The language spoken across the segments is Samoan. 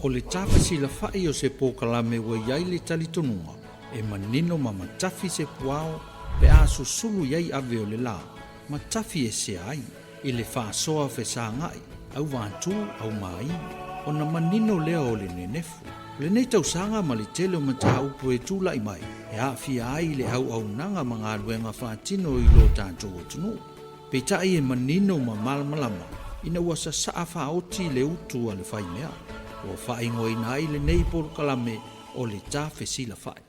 O le ta fesilafai o se polokalame ua i ai le talitonuga e manino ma matafi se puao pe a susulu i ai ave o le la ma tafi esea ai i le faasoa fesagai auvatū aumāi ona manino lea o le nenefu. O lenei tausaga ma le tele o mataupu e tulai mai e aafia ai le auaunaga ma galuega faatino i lo tatou atunuu. Peitai e manino ma malamalama ina ua sasaa faaoti le utu a le faimea, ua faaigoaina ai lenei polokalame o le Ta Fesilafai.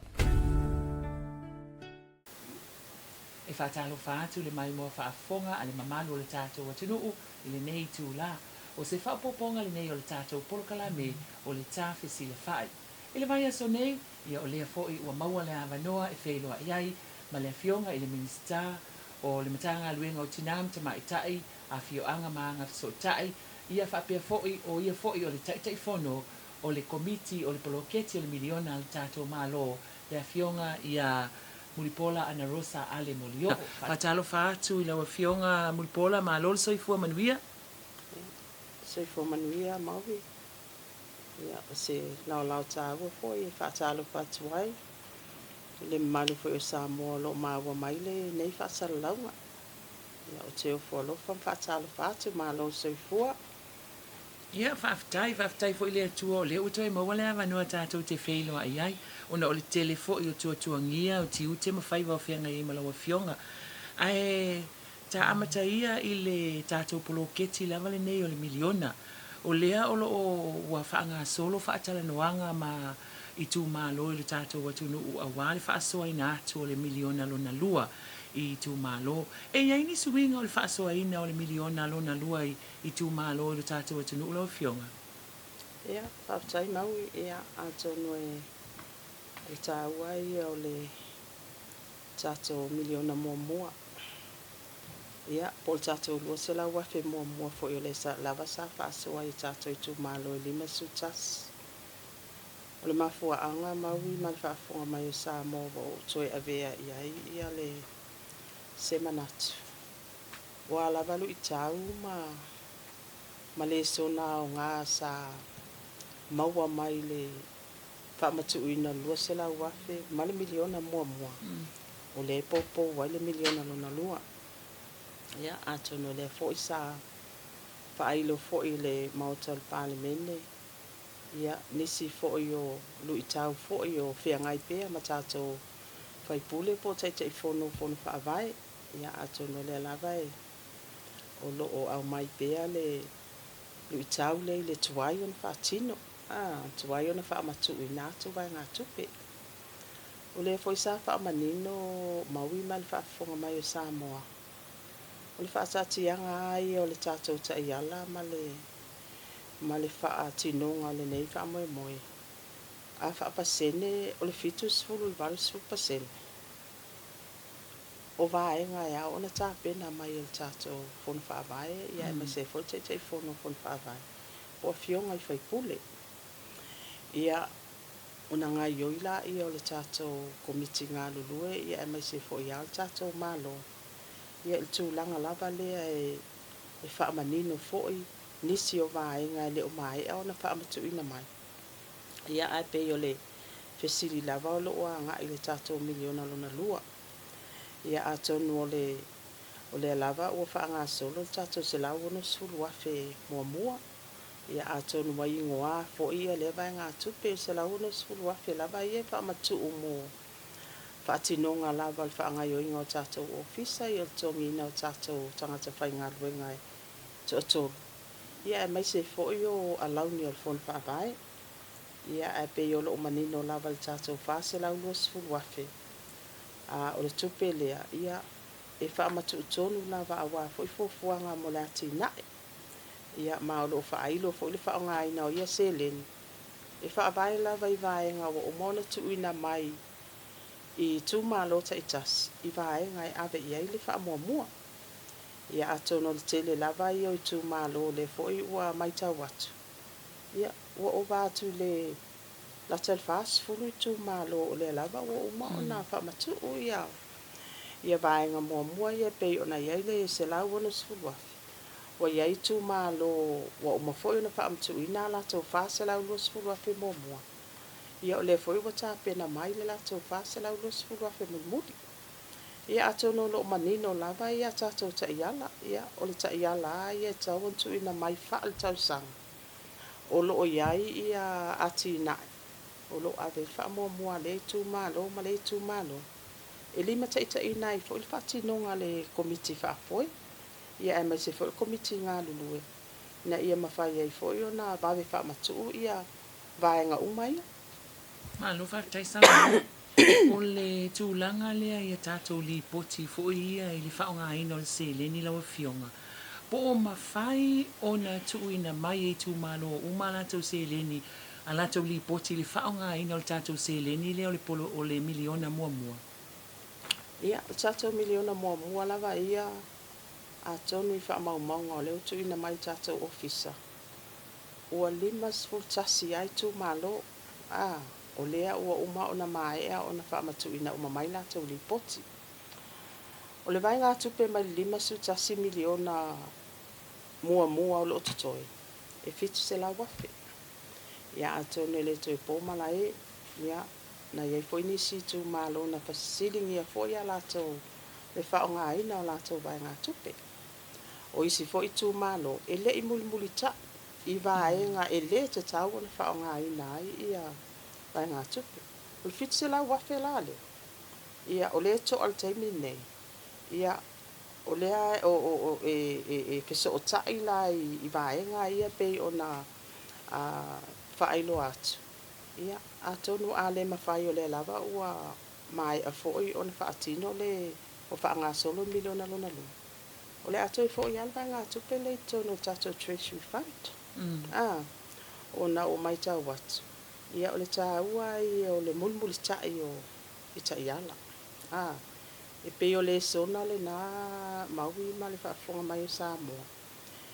E faatalofa atu le maimoa faafofoga a le mamalu o le tatou atunuu i lenei itula. O se faaopoopoga lenei o le tatou polokalame o le Ta Fesilafai. I le vaiaso nei, ia o lea foi ua maua le avanoa e feiloai ai ma le Afioga i le Minisita o le Matagaluega o Tina ma Tamaitai, Afioaga ma Agafesootai, ia faapea foi o ia foi o le Taitaifono o le Komiti o le Poloketi o le Miliona a le tatou Malo, le Afioga ia Mulipola Anarosa Ale Molioo. Faatalofa atu i lau Afioga Mulipola, malo le soifua manuia. Soifua manuia Maui. Ia, o se laolao taua foi e faatalofa atu ai i le mamalu foi o Samoa o lo o maua mai lenei faasalalauga. Ia, ou te ofo alofa ma faatalofa atu, malo le soifua. Ia, faafetai, faafetai foi i le Atua o lea ua toe maua le avanoa tatou te feiloai ai, ona o le tele foi o tuatuagia, o tiute ma faiva o feagai ai ma lau Afioga. Ae Ta amata ia i le tatou poloketi lava lenei o le miliona. O lea o lo o ua faagasolo faatalanoaga ma itumalo i lo tatou atunuu aua le faasoaina atu o le miliona lona lua i itumalo. E i ai ni suiga o le faasoaina o le miliona lona lua i itumalo i lo tatou atunuu lau Afioga? Ia, faafetai Maui. Ia, atonu e le taua ia o le tatou miliona muamua, ia, po o le tatou $200,000 muamua foi o lea lava sa faasoa i tatou itumalo e 51. O le mafuaaga maui ma le faafofoga mai o Samoa ua ou toe avea i ai ia le se manatu, ua lava luitau ma ma lesona aoga sa maua mai le faamatuuina o le $200,000 ma le miliona muamua, o lea e poupou ai le miliona lona lua. Ia, atonu o lea foi sa faailo foi i le Maota o le Palemene, ia, nisi foi o luitau foi o feagai pea ma tatou sui usufono po o Taitaifono o Fono Faavae. Ia, atonu o lea lava e, o lo o aumai pea le luitau lea i le tuai ona faatino. A tuai ona faamatuuina atu vaegatupe. O lea foi sa faamanino maui ma le faafofoga mai o Samoa, o le faataatiaga lava ia o le tatou taiala ma le ma le faatinoga o lenei faamoemoe, a faapasene o le 70 i le 80% o vaega e ao ona tapena mai e le tatou Fono Faavae aemaise ai foi le Taitaifono o Fono Faavae. o afioga i sui usufono. Ia, ona gaoioi laia o le tatou Komiti galulue ia aemaise foi lava o le tatou Malo, ia i le tulaga lava lea e faamanino foi nisi o vaega e le o maea ona faamatuuina mai. Ia, ae pei o le fesili lava o lo o agai i le tatou miliona lona lua. Ia, atonu o le O lea lava ua faagasolo le tatou $160,000 muamua, ia atonu ua igoa foi ia lea vaegatupe, o le $160,000 lava ia e faamatuu mo faatinoga lava o le faagaoioiga o tatou ofisa, ia o le totogiina o tatou tagata faigaluega e toatolu, ia aemaise foi o alauni o le Fono Faavae. Ia ae pei o lo o manino lava i le tatou $420,000, a o le tupe lea, ia, e faamatuu tonu lava aua foi fuafuaga mo le atinae, ia, ma o lo o faailo foi le faaaogaina o ia seleni e faavae lava i vaega ua uma ona tuuina mai i itumalo taitasi i vaega e ave i ai le faamuamua. Ia, atonu o le tele lava ia o itumalo o lea foi ua matau atu, ia, ua ova atu i le lata i le 40 itumalo o lea lava ua uma ona faamatuu ia vaega muamua ia e pei ona i ai le $160,000. Ua i ai itumalo ua uma foi ona faamatuuina a latou $420,000 muamua, ia o lea foi ua tapena mai le latou $420,000 mulimuli. Ia atonu o lo o manino lava ia tatou taiala, ia o le taiala lava ia e tatau ona tuuina mai faaletausaga o lo o i ai ia atinae o lo o ave i ai le faamuamua a lea itumalo ma lea itumalo, e limataitaiina ai foi le faatinoga a le Komiti Faafoe ia aemaise foi o le Komiti Galulue ina ia mafai ai foi ona vave faamatuu ia vaega uma ia. Malo faafetai Saunoa. O le tulaga lea i a tatou lipoti foi ia i le faaaogaina o le seleni lau Afioga, po o mafai ona tuuina mai e itumalo uma a latou seleni, a latou lipoti i le faaaogaina o le tatou seleni lea o le polo, o le miliona muamua? Ia, o le tatou miliona muamua lava ia, atonu i faamaumauga o lea ua tuuina mai i le tatou Ofisa, ua 51 lava itumalo, a, o lea ua uma ona maea ona faamatuuina uma mai latou lipoti. O le vaegatupe mai le $51 miliona muamua o lo o totoe, e $700,000. Ia atonu e le toe po malae, ia, na i ai foi nisi itumalo na fesiligia foi a latou le faaaogaina o latou vaegatupe. O isi foi itumalo e le i mulimulitai i vaega e le tatau ona faaaogaina ai ia vaegatupe. O le $700,000 la lea, ia o lea e to'a i le taimi lenei, ia o lea e fesootai la i vaega ia e pei ona faailoa atu, ia atonu a le mafai o lea lava ua maea foi ona faatino le ua faagasolo le miliona lona lua, o le a toe foi lava le vaegatupe lea i totonu o le tatou Treasury Fund. A, ona ua matau atu, ia o le taua ia o le mulimulitai o i taiala. A, e pei o lesona lena Maui ma le faafofoga mai o Samoa,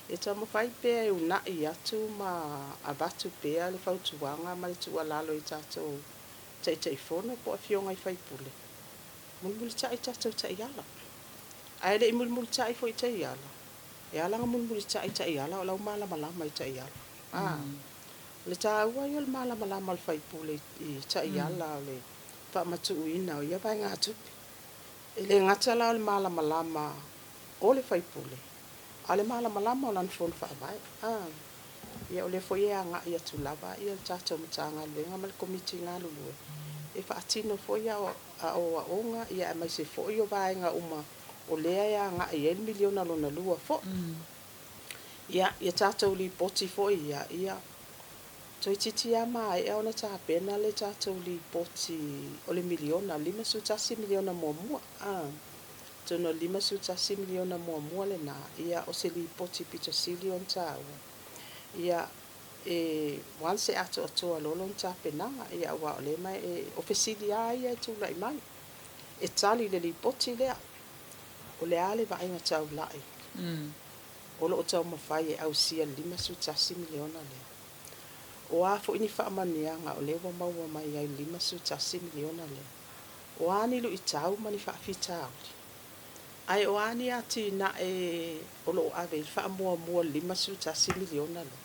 e taumafai pea e uunai atu ma avatu pea le fautuaga ma le tuualalo i tatou Taitaifono po o afioga i sui usufono, mulimulitai tatou taiala. Ae le i mulimulitai foi i taiala, e ala ona mulimulitai i taiala o la ua malamalama i taiala. A, o le taua ia o le malamalama o le sui usufono i taiala o le faamatuuina o ia vaegatupe. E le gata la o le malamalama o le sui usufono, a o le malamalama o lana fono faavae. A, ia o lea foi e agai atu lava ia le tatou Matagaluega ma le Komiti Galulue e faatino foi aoaoga ia aemaise foi o vaega uma o lea e agai i ai le miliona lona lua foi. Ia, ia tatou lipoti foi ia, ia toeitiiti lava maea ona tapena le tatou lipoti o le miliona, $51 miliona muamua. A, atonu o le $51 miliona muamua lena, ia o se lipoti pito sili ona taua. Ia, e once e atoatoa loa lona tapenaga, ia aua o lea ma e, o fesili lava ia e tulai mai, e tali i le lipoti lea, o le a le vaaiga taulai o lo o taumafai e ausia le $51 miliona lea? O a foi ni faamanuiaga o lea ua maua mai ai le $51 miliona lea? O a ni luitau ma ni faafitauli? Ae o a ni atinae o lo o ave i le faamuamua le $51 miliona lea?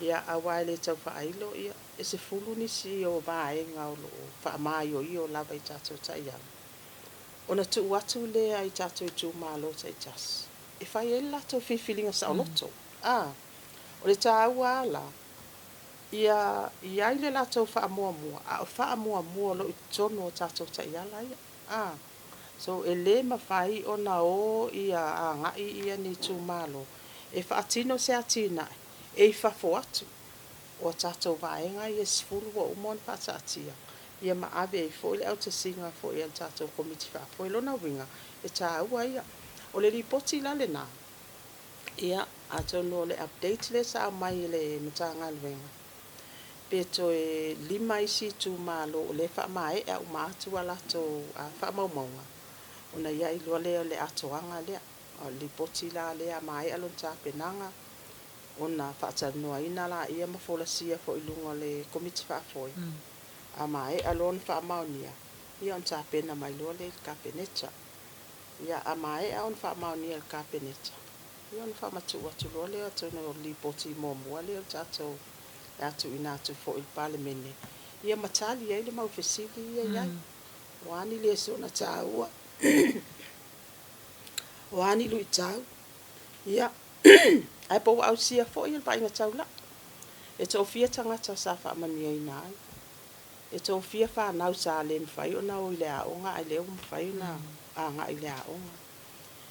Ia, aua e le tau faailo, ia, e 10 nisi o vaega o lo o faamaioio lava i tatou taiala, ona tuu atu lea i tatou itumalo taitasi e fai ai le latou filifiliga saoloto. A, o le taua lava la, ia i ai le latou faamuamua, a o faamuamua o lo o i totonu o tatou taiala ia. A, so e le mafai ona o ia agai ia ni itumalo e faatino se atinae e i fafo atu o a tatou vaega ia e 10 ua uma ona faataatia, ia ma ave ai foi le autasiga foi a le tatou Komiti Faafoe. Lona uiga, e taua ia. O le lipoti la lena, ia, atonu o le update lea sa aumai e le Matagaluega, pe toe 5 isi itumalo o lea e faamaea uma atu a latou faamaumauga, ona i ai loa lea o le atoaga lea. O le lipoti la lea a maea lona tapenaga, ona faatalanoaina laia ma folasia foi i luga o le Komiti Faafoe. A maea loa ona faamaonia, ia ona tapena mai loa lea i le Kapeneta. Ia, a maea ona faamaonia e le Kapeneta, Ia ona faamatuu atu loa lea atonu o le lipoti muamua lea o le tatou le a tuuina atu foi i le Palemene ia ma tali ai le mau fesili ia i ai. O a ni lesona taua, o a ni luitau, ia ae po ua ausia foi le vaaiga taulai. E toafia tagata sa faamanuiaina ai, e toafia fanau sa le mafai ona o i le aoga ae lea ua mafai ona agai i le aoga.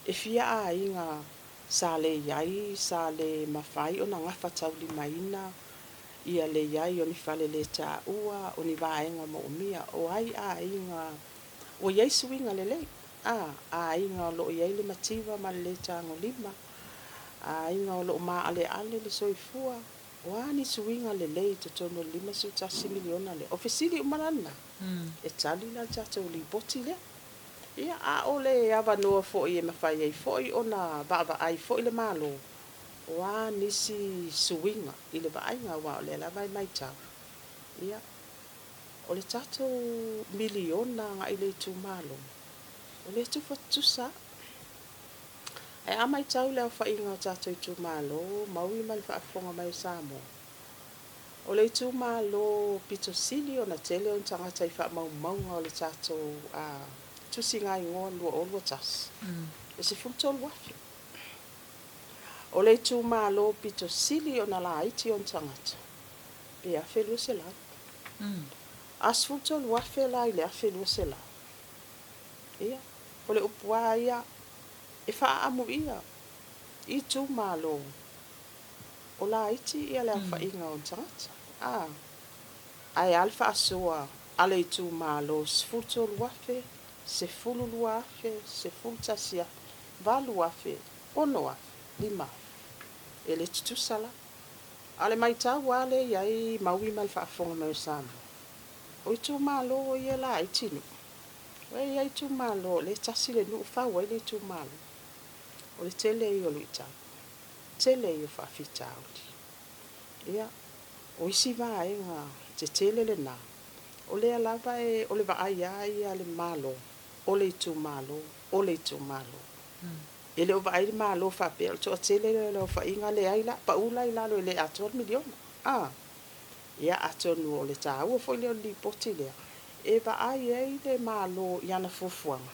E fia aiga sa le i ai, sa le mafai ona gafataulimaina ia le i ai o ni faleletaua, o ni vaega moomia. O ai aiga ua i ai suiga lelei, a, aiga o lo o i ai le mativa ma le le tagolima, aiga o lo o maaleale le soifua, o a ni suiga lelei i totonu o le $51 miliona lea? O fesili uma la na, e tali la le tatou lipoti lea. Ia, a o le avanoa foi e mafai ai foi ona vaavaai foi le Malo, o a nisi suiga i le vaaiga, aua o lea lava e matau, ia, o le tatou miliona agai i le itumalo, o lea e tufa tutusa lava. Ae a matau i le aofaiga o tatou itumalo, maui ma le faafofoga mai o Samoa, o le itumalo pito sili ona tele ona tagata i faamaumauga o le tatou tusigaigoa 2021, e 13,000. O le itumalo pito sili ona laiti ona tagata, pe 1,200. A 13,000 la i le 1,200, ia, o le upu lava ia, e faaamuia itumalo o laiti ia le aofaiga o tagata. A, ae a le faasoa a le itumalo 13,000, 12,000, 11,000, 8,000, 6,000, 5,000. E le tutusa la. A o le matau lava lea e i ai Maui ma le faafofoga mai o Samoa, o itumalo ia e laiti nuu, e i ai itumalo o lea e tasi le nuu fau ai le itumalo. O le tele ia o luitau, tele ia o faafitauli. Ia, o isi vaega tetele lena, o lea lava e, o le vaai lava ia a le Malo, o le itumalo, o le itumalo. E le o vaai le Malo faapea o le toatele lea o le aofaiga, leai la, pau la i lalo e le atoa le miliona. A, ia atonu o le taua foi lea o le lipoti lea, e vaai ai le Malo i ana fuafuaga,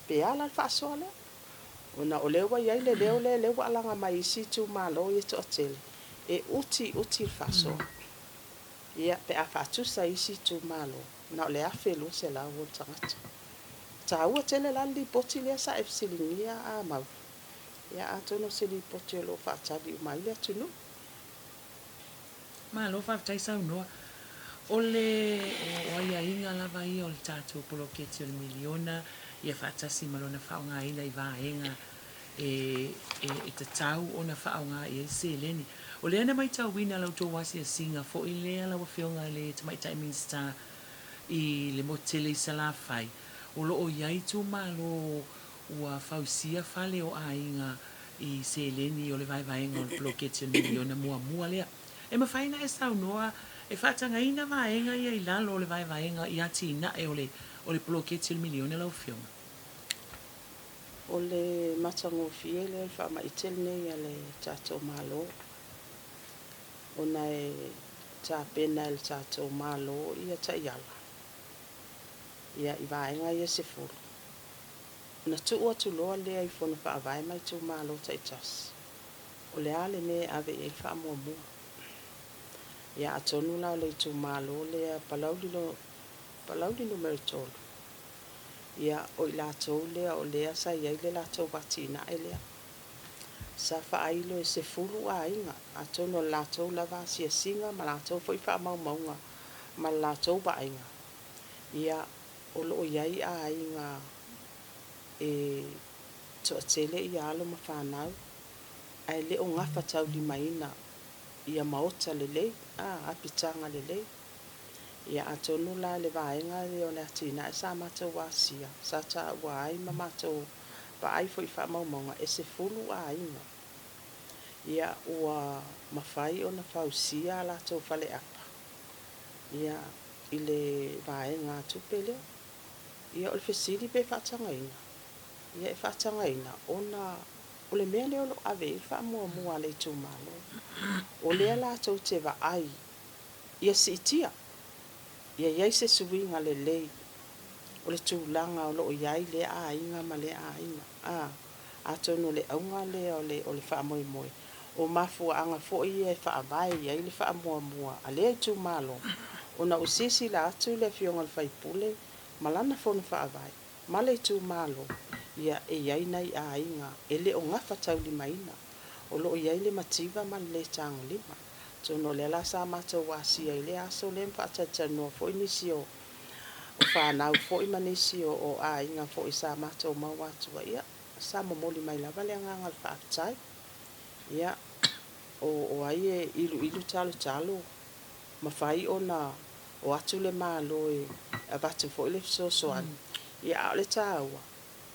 pe a la le faasoa lea. Ona o lea ua i ai le leo lea, lea ua alaga mai isi itumalo ia toatele, e utiuti le faasoa. Ia, pe a faatusa i isi itumalo, na o le 1,200 o tagata. Taua tele la le lipoti lea sa e fesiligia a Maui. Ia, atonu o se lipoti o lo o faatali uma ai le atunuu. Malo faafetai saunoa. O le o aiaiga lava ia o le tatou poloketi o le miliona ia faatasi ma lona faaaogaina i vaega e e tatau ona faaaoga i ai le seleni. O lea na maitauina la outou asiasiga foi lea lau Afioga i le Tamaitai Minisita i le motu tele i Salafai, o lo o i ai itumalo ua fausia fale o aiga i seleni o le vaevaega o le poloketi o le miliona muamua lea. E mafai ona e saunoa e faatagaina vaega ia i lalo o le vaevaega i atinae o le o le poloketi o le miliona lau Afioga? O le matagofie lea o le faamaite lenei a le tatou Malo, ona e tapena e le tatou Malo ia taiala ia i vaega ia 10, ona tuu atu loa lea i Fono Faavae ma itumalo taitasi, o le a le mea e ave i ai le faamuamua. Ia atonu la o le itumalo lea Palauli, Palauli numera 3, ia o i latou lea o lea sa i ai le latou atinae lea. Sa faailo e 10 aiga, atonu o le latou lava asiasiga ma latou foi faamaumauga ma le latou vaaiga, ia o lo o i ai aiga e toatele ia alo ma fanau, ae le o gafataulimaina ia maota lelei, a, apitaga lelei. Ia atonu la le vaega lea o le atinae sa matou asia, sa taua ai ma matou vaai foi i faamaumauga e 10 aiga. Ia ua mafai ona fausia a latou faleapa ia i le vaega tupe lea. Ia o le fesili pe faatagaina, ia e faatagaina ona O le mea lea o lo o ave i ai le faamuamua a le itumalo, o lea latou te vaai ia siitia, ia i ai se suiga lelei o le tulaga o lo o i ai lea aiga ma lea aiga. A, atonu o le auga lea o le, o le faamoemoe, o mafuaaga foi ia e faavae i ai le faamuamua a lea itumalo, ona ua silasila atu le Afioga i le sui usufono ma lana Fono Faavae ma le itumalo, ia, e i ai nai aiga e le o gafataulimaina, o lo o i ai le mativa ma le le tagolima. Atonu o lea la sa matou asia i lea aso lea ma faatalatalanoa foi nisi o fanau foi ma nisi o aiga foi sa matou maua atu ai, ia, sa momoli mai lava le agaga o le faafetai. Ia, o ai e iluilu talotalo, mafai ona o atu le Malo e avatu foi le fesoasoani, ia a o le taua,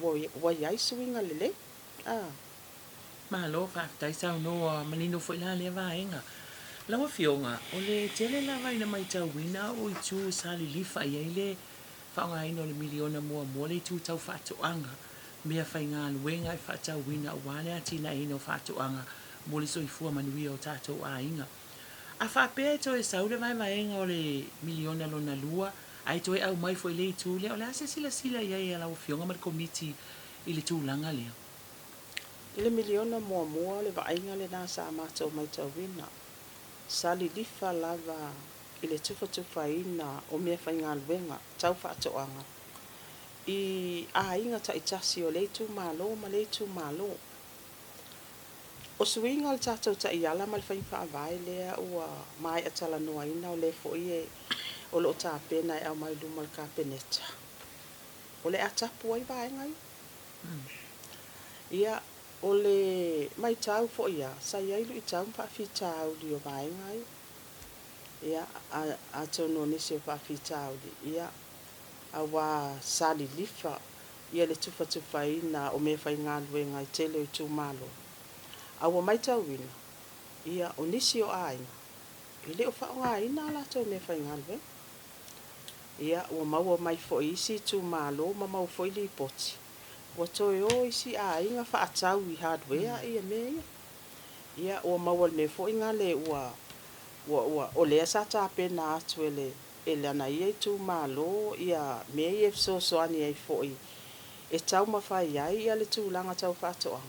ua i ai suiga lelei. A. Malo faafetai saunoa manino foi la lea vaega. Lau Afioga, o le tele lava ina maitauina o itu sa lilifa i ai le faaaogaina o le miliona muamua, le itu tau faatoaga, mea faigaluega e faatauina aua le atinaeina o faatoaga mo le soifua manuia o tatou aiga. A faapea e toe sau le vaevaega o le miliona lona lua ae toe aumai foi i le itu lea, o le a se silasila i ai a lau Afioga ma le Komiti i le tulaga lea? I le miliona muamua o le vaaiga lena sa matou maitauina, sa lilifa lava i le tufatufaina o meafaigaluega tau faatoaga i aiga taitasi o lea itumalo ma lea itumalo. O suiga o le tatou taiala ma le faiga faavae lea ua maea talanoaina, o lea foi e o lo o tapena e aumai i luma o le Kapeneta, o le a tapu ai vaega ia. Ia, o le maitau foi lava, sa i ai luitau ma faafitauli o vaega ia. Ia, atonu o nisi o faafitauli, ia, aua sa lilifa ia le tufatufaina o meafaigaluega i tele o itumalo. A ua maitauina, ia, o nisi o aiga, e le o faaaogaina a latou meafaigaluega. Ia, ua maua mai foi i isi itumalo ma maua foi lipoti, ua toe o isi aiga faatau i hardware ia mea ia. Ia, ua maua i le mea foi gale ua, ua, ua, o lea sa tapena atu e le, e lana ia itumalo ia mea ia e fesoasoani ai foi e taumafai ai ia le tulaga tau faatoaga,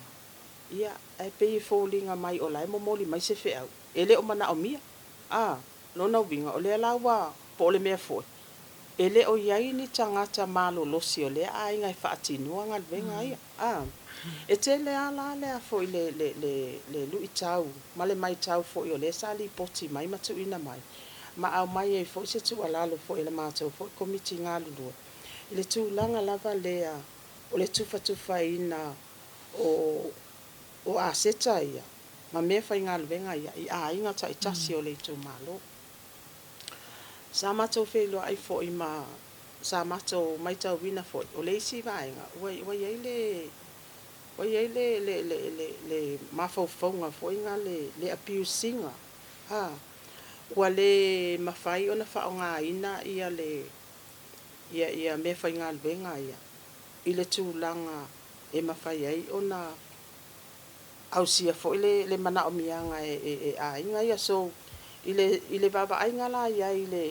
ia, ae pei e foliga mai o la e momoli mai se feau e le o manaomia. A, lona uiga, o lea la ua, po o le mea foi, e le o i ai ni tagata malolosi o lea aiga e faatinoa galuega ia. A, e tele lava la le a foi le, le, le, le luitau ma le maitau foi o lea sa lipoti mai ma tuuina mai, ma aumai ai foi se tuualalo foi a le matou foi Komiti galulue i le tulaga lava lea o le tufatufaina o, o aseta ia ma meafaigaluega ia i aiga taitasi o le itumalo. Sa matou feiloai foi ma sa matou maitauina foi o le isi vaega ua, ua i ai le, ua i ai le, le, le, le, le mafaufauga foi na le, le abuse ina, a, ua le mafai ona faaaogaina ia le, ia, ia meafaigaluega ia i le tulaga e mafai ai ona ausia foi le, le manaomiaga e, e, e aiga ia. So, i le, i le vaavaaiga la i ai i le,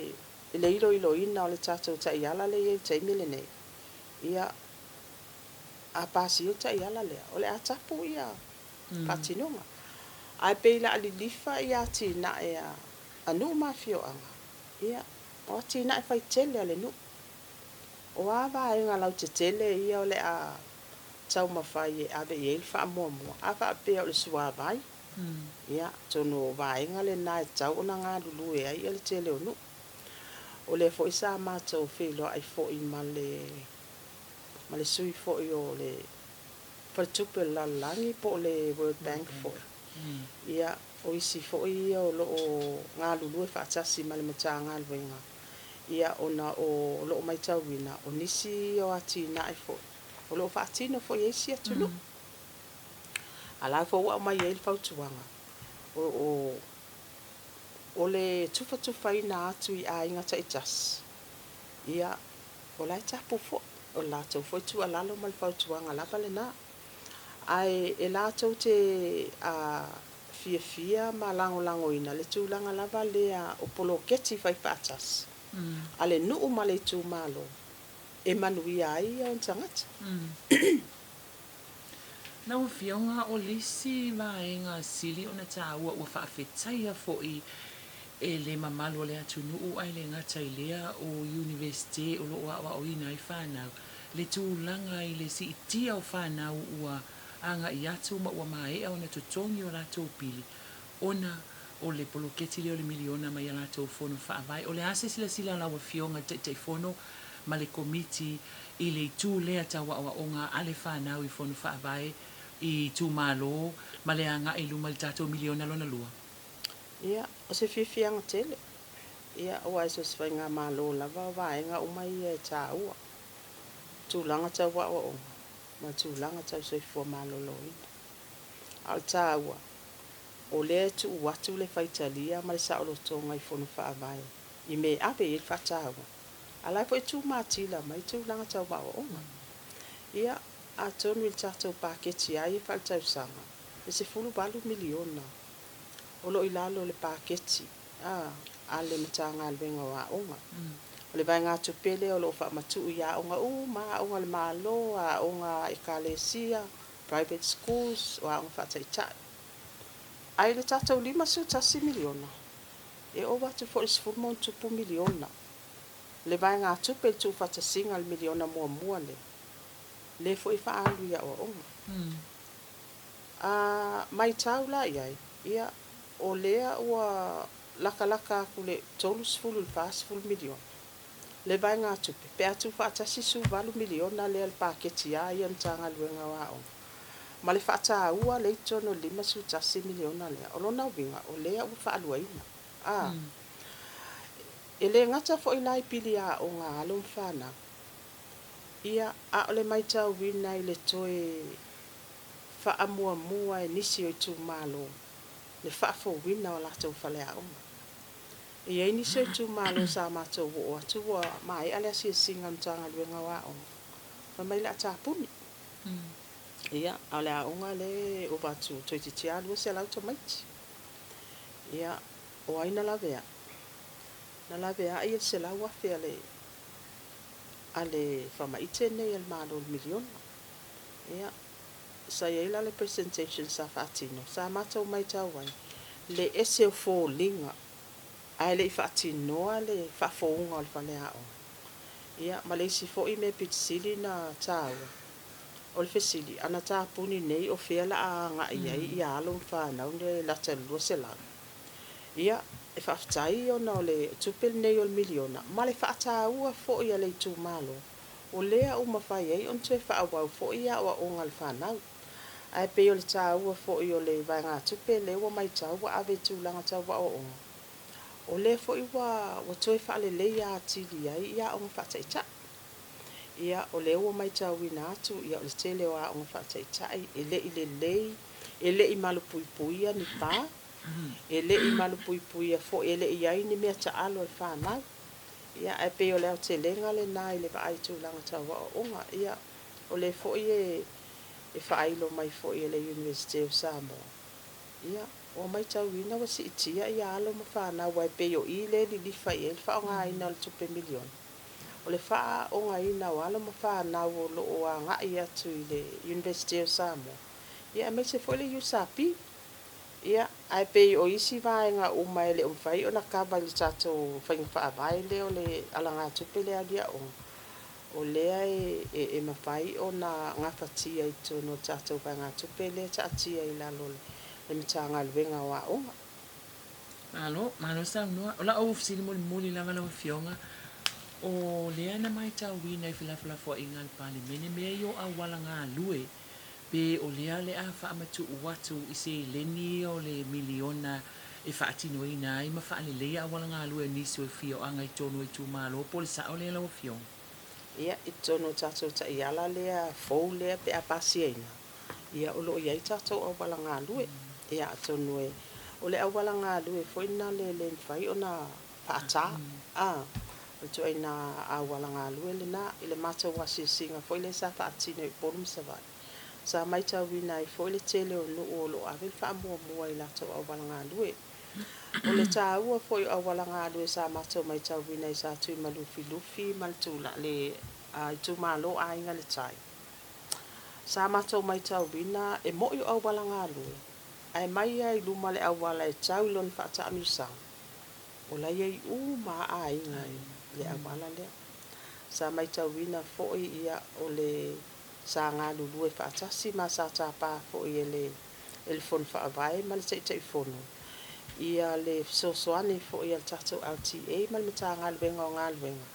i le iloiloina o le tatou taiala lea e i ai i le taimi lenei, ia, a pasia le taiala lea, o le a tapu ia faatinoga. Ae pei o le a lilifa ia atinae a, a nuu ma afioaga, ia, o atinae faitele a le nuu. O a vaega lautetele ia o le a taumafai e ave i ai le faamuamua, a faapea o le suavai, ia, atonu o vaega lena e tatau ona galulue ai le tele o nuu. O lea foi sa matou feiloai foi ma le, ma le sui foi o le Faletupe o le Lalolagi po o le World Bank foi. Ia, o isi foi ia o lo o galulue faatasi ma le Matagaluega, ia, ona o lo o maitauina o nisi ia o atinae foi o lo o faatino foi e isi atunuu. A la foi ua aumai ai le fautuaga, o, o, o le tufatufaina atu i aiga taitasi, ia, o la e tapu foi, o le latou foi tuualalo ma le fautuaga lava lena. Ae e latou te fiafia ma lagolagoina le tulaga lava lea o poloketi faifaatasi a le nuu ma le itumalo e manuia ai ona tagata. Lau Afioga, o le isi vaega sili ona taua ua faafetaia foi e le mamalu o le atunuu ae le gata i lea o Iunivesite o lo o aoaoina ai fanau, le tulaga i le siitia o fanau ua agai atu ma ua maea ona totogi o latou pili ona o le poloketi lea o le miliona mai a latou fono faavae. O le a se silasila a lau Afioga i le Taitaifono ma le Komiti i le itu lea tau aoaoga a le fanau i fono faavae i itumalo ma le agai i luma i le tatou miliona lona lua? Ia, o se fiafiaga tele, ia, aua e so o se faigamalo lava o vaega uma ia e taua, tulaga tau aoaoga ma tulaga tau soifua maloloina. A o le taua, o lea e tuu atu le faitalia ma le saolotoga i fono faavae i mea e ave i ai le faataua, a o la e foi e tumatila mai tulaga tau aoaoga. Ia, atonu i le tatou paketi lava ia faaletausaga, e $18 miliona o lo o i lalo o le paketi a le Matagaluega o Aoga. O le vaegatupe lea o lo o faamatuu i aoga uma, aoga a le Malo, aoga a Ekalesia, private schools, o aoga faataitai. Ae i le tatou $51 miliona, e ova atu foi i le $10+ miliona le vaegatupe i le tuufaatasiga o le miliona muamua lea, lea foi e faaalu i aoaoga. A matau la i ai, ia, o lea ua latalata atu i le 30 i le 40 miliona le vaegatupe pe a tuufaatasi $18 miliona lea le paketi a ia Matagaluega o Aoga ma le faataua lea i totonu o le $51 miliona lea. O lona uiga, o lea ua faaluaina. A E le gata foi la i pili aoga a alo ma fanau, ia, a o le matauina i le toe faamuamua e nisi o itumalo le faafouina o latou faleaoga. E i ai nisi o itumalo sa matou oo atu ua maea le asiasiga a le Matagaluega o Aoga, fai mai o le a tapuni. Ia, a o le aoga lea e ova atu toeitiiti lava 200 tamaiti. Ia, o ai na laveai? Na laveai le $100,000 a le faamaite lenei a le Malo i le miliona. Ia, sa i ai la le presentation sa faatino, sa matou matau ai le ese o foliga ae le i faatinoa le faafouga o le faleaoga. Ia, ma le isi foi mea pito sili ona taua, o le fesili, ana tapuni nei o fea la a agai ai ia alo ma fanau e lata i le 200? Ia, e faafetai ona o le tupe lenei o le miliona ma le faataua foi a le itumalo, o lea ua mafai ai ona toe faaauau foi aoaoga a le fanau. Ae pei o le taua foi o le vaegatupe lea ua matau ua ave i tulaga tau aoaoga, o lea foi ua toe faaleleia atili ai aoga faataitai. Ia, o lea ua matauina atu, ia, o le tele o aoga faataitai e le i lelei, e le i malupuipuia ni pa, e le i malupuipuia foi, e le i i ai ni mea taalo a le fanau. Ia, ae pei o le aotelega lena i le vaai i tulaga tau aoaoga. Ia, o lea foi e faailo mai foi e le Iunivesite o Samoa, ia, ua matauina ua siitia ia alo ma fanau, aua e pei o i lea e lilifa i ai le faaaogaina o le tupe miliona, o le faaaogaina o alo ma fanau o lo o agai atu i le Iunivesite o Samoa, ia aemaise foi le USP. Ia, ae pei o isi vaega uma e le o mafai ona kava i le tatou faiga faavae lea o le alagatupe lea alu i aoga, o lea e mafai ona gafatia i totonu o le tatou vaegatupe lea e taatia i lalo o le Matagaluega o Aoga. Malo, malo saunoa. O lau fesili mulimuli lava lau Afioga, o lea na matauina i felafolafoaiga a le Palemene mea ia o auala galue Pe o lea le a faamatuu atu i seleni ia o le miliona e faatinoina ai ma faaleleia auala galue a nisi o afioaga i totonu o itumalo, po o le sao lea lau Afioga? Ia, i totonu o tatou taiala lea fou lea pe a pasiaina, ia o lo o i ai tatou auala galue. Ia, atonu e, o le auala galue foi lena e le mafai ona faata, a, o le ituaiga auala galue lena. I le matou asiasiga foi lea sa faatino i Upolu ma Savaii, Sa maitauina ai foi le tele o nuu o lo o ave le faamuamua i latou auala galue. O le taua foi o auala galue sa matou maitauina i Satuimalufilufi ma le tula le itumalo Aiga i le Tai. Sa matou maitauina e mo'i o auala galue ae mai lava i luma le auala e tau i lona faataamilosaga, o la e i ai uma lava aiga i le auala lea. Sa maitauina foi ia o le sa galulue faatasi ma sa tapa foi e le e le Fono Faavae ma le Taitaifono ia le fesoasoani foi a le tatou LTA ma le Matagaluega o Galuega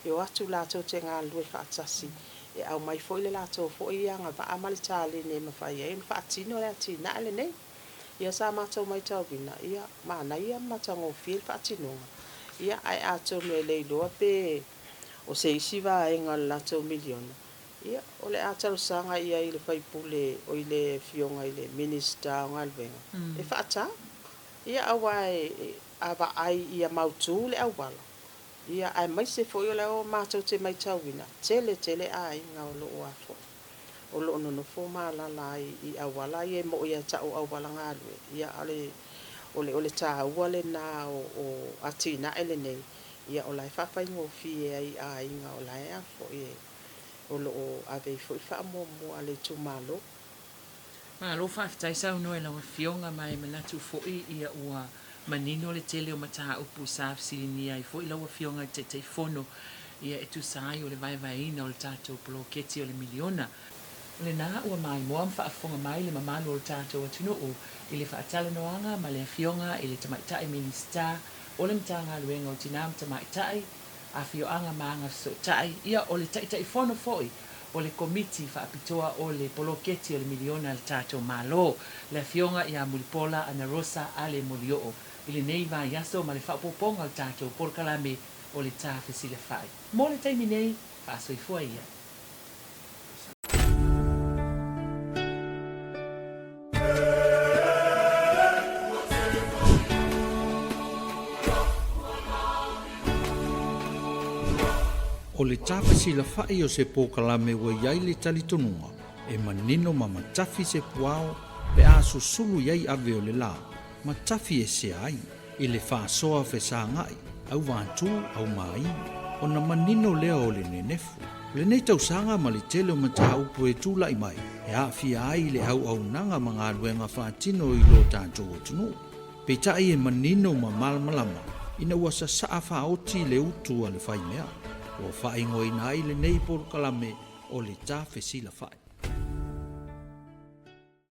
e o atu latou te galulue faatasi e aumai foi le latou foi agavaa ma le taleni e mafai ai ona faatino le atinae lenei. Ia sa matou maitauina, ia, manaia ma matagofie le faatinoga, ia ae atonu e le iloa pe o se isi vaega o le latou miliona, Ia, o le a talosaga i ai i le sui usufono, oi le Afioga i le Minisita o Galuega e faata. Ia, aua a vaai ia mautu le auala, ia, aemaise foi o lea matou te maitauina, tele tele aiga o lo o a foi, o lo o nonofo ma alaala ai i auala ia e mo'i lava e ta'u o auala galue, ia, a o le, o le taua lena o atinae lenei, ia, o la e faafaigofie ai i aiga o la e a foi e o lo o ave ai foi le faamuamua a le itumalo. Malo faafetai saunoa i lau Afioga ma e manatu foi ia ua manino le tele o mataupu sa fesiligia ai foi lau Afioga i le Taitaifono ia e tusa ai o le vaevaeina o le tatou poloketi o le miliona. O lena ua maimoa ma faafofoga mai le mamalu o le tatou atunuu i le faatalanoaga ma le Afioga i le Tamaitai Minisita o le Matagaluega o Tina ma Tamaitai, Afioaga ma Agafesootai, ia o le Taitaifono foi o le Komiti Faapitoa o le Poloketi o le Miliona a le tatou Malo, le Afioga ia Mulipola Anarosa Ale Molioo, i lenei vaiaso ma le faaopoopoga o le tatou polokalame o le Ta Fesilafai. Mo le taimi nei, faasoifua ia. O le tafesilafa'i o se polokalame ua i ai le talitonuga e manino ma matafi se puao pe a susulu i ai ave o le la, matafi esea ai i le faasoa fesaga'i, auvatū, aumāi, ona manino lea o le nenefu. O lenei tausaga ma le tele o mataupu e tula'i mai e aafia ai le auaunaga ma galuega faatino i lo tatou atunuu. Peitai e manino ma malamalama ina ua sasaa faaoti le utu a le faimea, ua faaigoaina ai lenei polokalame o le tafesilafa'i.